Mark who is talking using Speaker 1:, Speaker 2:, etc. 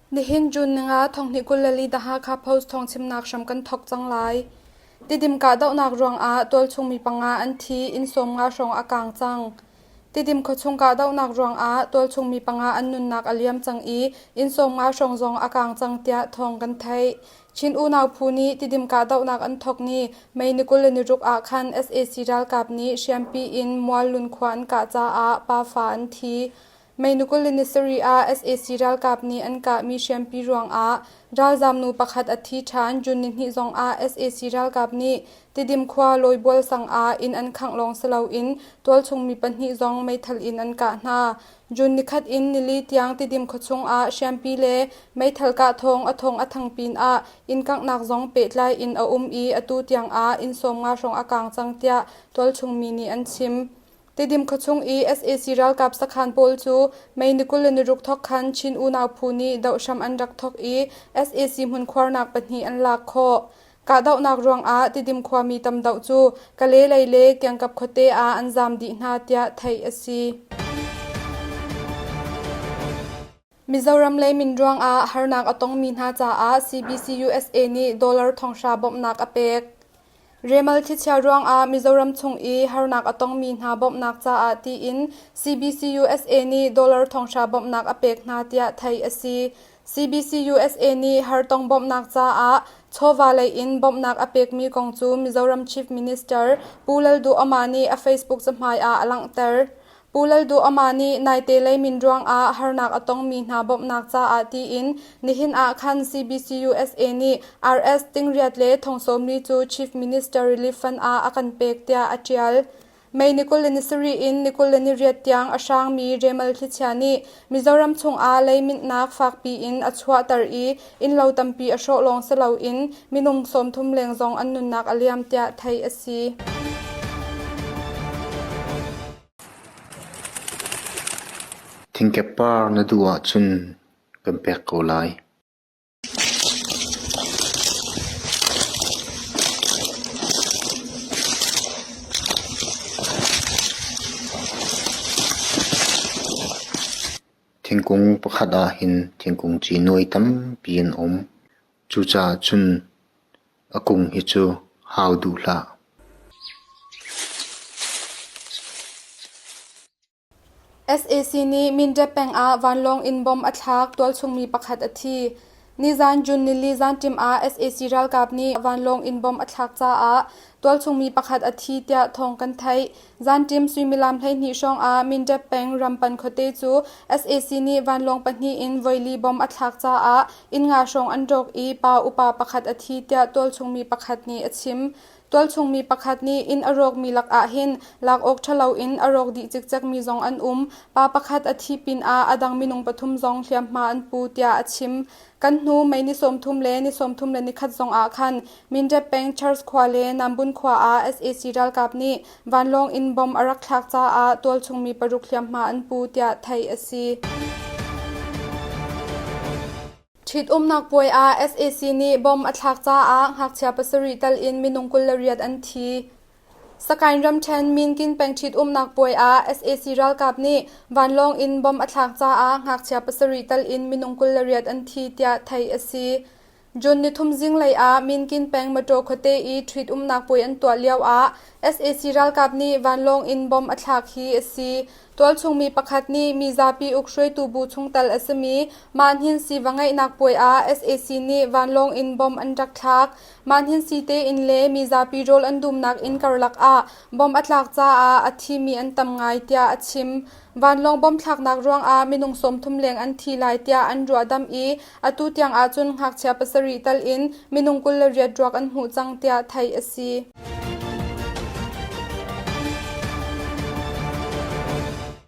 Speaker 1: Nihin June ninga thonghnih 24 The Hakha Post thawngchimnak hram kan thawk cang lai. Tidim kahdohnak ruangah tualchung mi panga an thi, inn 50 hrawng a kaang cang. Tidim khuachung kahdohnak ruangah tualchung mi panga an nunnak a liam cang i inn 50 hrawng zong a kaang cang tiah thawng kan theih. Chin unau phu nih Tidim kahdohnak an thawk ni May ni 26 ah khan sac ralkap nih hriampi in Muallun khua an kah caah pafa an thi. May ni 27 ah sac ralkap nih an kahmi hriampi ruangah ralzaam nu pakhat a thi ṭhan. June nihnih zongah sac ralkap nih Tidim khua Lawibual sang ah inn an khangh lawng si loin tualchung mi pahnih zong meithal in an kah hna. June nikhat in nili tiang Tidim khuachung ah hriampi le meithal kah thawng a thawng a thang pinah inn kanghnak zong pehtlai in a um i atu tiang ah inn 50 hrawng a kaang cang tiah tualchung mi nih an chim. Tidim khuachung i sac ralkap sakhan pawl cu May ni 26 thawk khan Chin unau phu nih doh hram an rak thawk i sac hmunkhuarnak pahnih an lak khawh. Kahdohnak ruangah Tidim khuami tam deuh cu Kale lei le Kiangkap khuate ah an zaam dih hna tiah theih a si. Mizoram leimin ruangah harnak a tongmi hna caah CBCUSA nih dollar thonghra bawmhnak a pek. Remal thlichia ruangah Mizoram chung i harnak a tongmi hna bawmhnak caah tiin CBCUSA nih dollar thonghra bawmhnak a pek hna tiah theih a si. CBCUSA nih hartong bawmhnak caah chawva lei in bawmhnak a pekmi kong cu Mizoram Chief Minister Pu Lalduhoma nih a Facebook cahmai ah a langhter. Pu Lalduhoma nih naite leimin ruangah harnak a tongmi hna bawmhnak caah tiin nihin ah khan CBCUSA nih RS tingriat le thong sawmli cu Chief Minister Relief Fund ah a kan pek tiah a ṭial. May ni 27 in ni 28 tiang a hrangmi Remal thlichia nih Mizoram chungah leiminhnak fakpi in a chuahter i innlo tampi a hrawh lawng si loin minung 30 leng zong an nunnak a liam tiah theih a si.
Speaker 2: Thingkep par na duh ahcun kan pek ko lai. Thingkung pakhat ah hin thingkung ci nuai tampi an um. Cucaah cun a kung hi cu hau duh hlah.
Speaker 1: Sac nih Mindat peng ah vanlawng in bomb a thlak, tualchung mi pakhat a thi. Nizan June nili zanṭim ah sac ralkap nih vanlawng in bomb a thlak caah tualchung mi pakhat a thi tiah thawng kan theih. Zanṭim suimilam 12 hrawng ah Mindat peng Rampan khuate cu sac nih vanlawng pahnih in voili bomb a thlak caah inn nga hrawng an rawk i pa upa pakhat a thi tiah tualchung mi pakhat nih a chim. Tualchung mi pakhat nih inn a rawkmi lakah hin lak awk ṭha loin a rawk dih cikcekmi zong an um. Pa pakhat a thi pinah a dang minung pathum zong hliamhma an pu tiah a chim. Kan hnu May ni 30 le ni 31 zong ah khan Mindat peng Charles khua le Nambun khua ah sac ralkap nih vanlawng in bomb a rak thlak caah tualchung mi paruk hliamhma an pu tiah theih a si. Ṭhitumnak puai ah sac nih bomb a thlak caah ngakchia pasarih tal in minung 28 an thi. Sakaing ramṭhen Minkin peng ṭhitumnak puai ah sac ralkap nih vanlawng in bomb a thlak caah ngakchia pasarih tal in minung 28 an thi tiah theih a si. June nithum zinglei ah Minkin peng Mataw khuate i ṭhitumnak puai an tuah lioah sac ralkap nih vanlawng in bomb a thlak hi a si. Tualchung mi pakhat nih mizapi ukhruaitu bu chungtel a simi Mahnin siva ngeihnak puai ah sac nih vanlawng in bomb an rak thlak. Mahnin site inn le mizapi rawl an dumnak inn karlak ah bomb a tlak caah a thimi an tam ngai tiah a chim. Vanlawng bomb thlaknak ruangah minung 30 leng an thi lai tiah an ruahdamh i atu tiang ahcun ngakchia pasarih tal in minung 28 ruak an hmuh cang tiah theih a si.